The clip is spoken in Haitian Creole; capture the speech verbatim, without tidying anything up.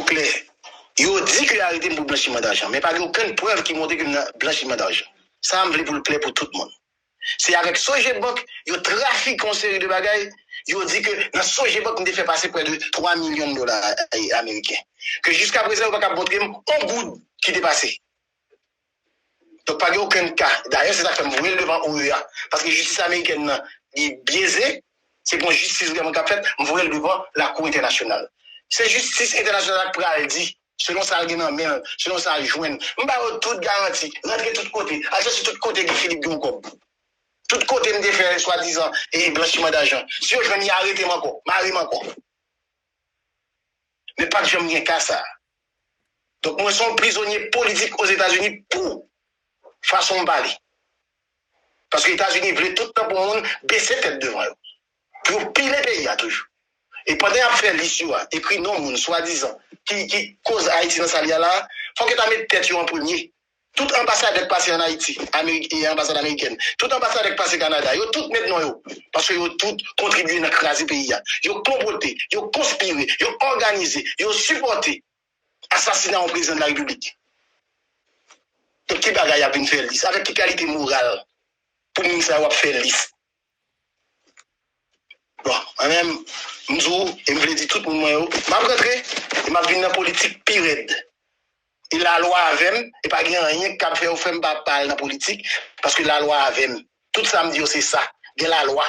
klè. Yo di ke yo arete m pou blanchiman dajan, men pa gen okenn prèv ki montre ke m nan blanchiman dajan. Sa a m vle pou l klè pou tout moun. Se avèk Sogebank yo trafike yon seri de bagay. Yo di ke nan Sogebank m te fè pase prè de twa milyon dola, eh, ameriken. Ke jiska prezan yo pa kab montre m yon goud ki te pase. Donk pa gen okenn ka. Dayè se sa k fè m voye l devan O E A. Paske jistis amerikèn nan li byeze. Se pou yon jistis vrèman k ap fèt, m voye l devan lakou entènasyonal. Se jistis entènasyonal la k pral di selon sa l gen nan men l, selon sa l jwenn. M ba yo tout garanti. Rantre tout kote. Al chèche tout kote Guy Philippe gen yon kòb. Tout kote m te fè swadizan e blanchiman dajan. Si yo jwenn, y arete m ankò, mare m ankò. Men pa t janm gen ka sa. Donk mwen se yon prizonye politik Ozetazini pou fason m pale. Paske Etazini vle tout tan pou moun bese tèt devan yo. Pou yo pile peyi a toujou. E pandan y ap fè lis yo a, ekri non moun swadizan ki, ki koz Ayiti nan sa l ye a la, fòk yo ta met tèt yo an premye. Tout anbasadè k pase ann Ayiti, Amerik, e anbasad amerikèn, tout anbasadè k pase Kanada, yo tout met non yo. Paske yo tout kontribye nan kraze peyi a. Yo konplote, yo konspire, yo òganize, yo sipòte asasina yon prezidan de la repiblik. Donk ki bagay y ap vin fè lis? Avèk ki kalite moral pou moun sa yo ap fè lis? Bon, mwen menm, m di w, e m vle di tout moun mwen yo, m ap rantre, e m ap vin nan politik pi rèd. E lalwa avè m, e pa gen anyen k kab fè yo fè m pa, pa al nan politik, paske lalwa avè m. Tout sa m di yo se sa, gen lalwa.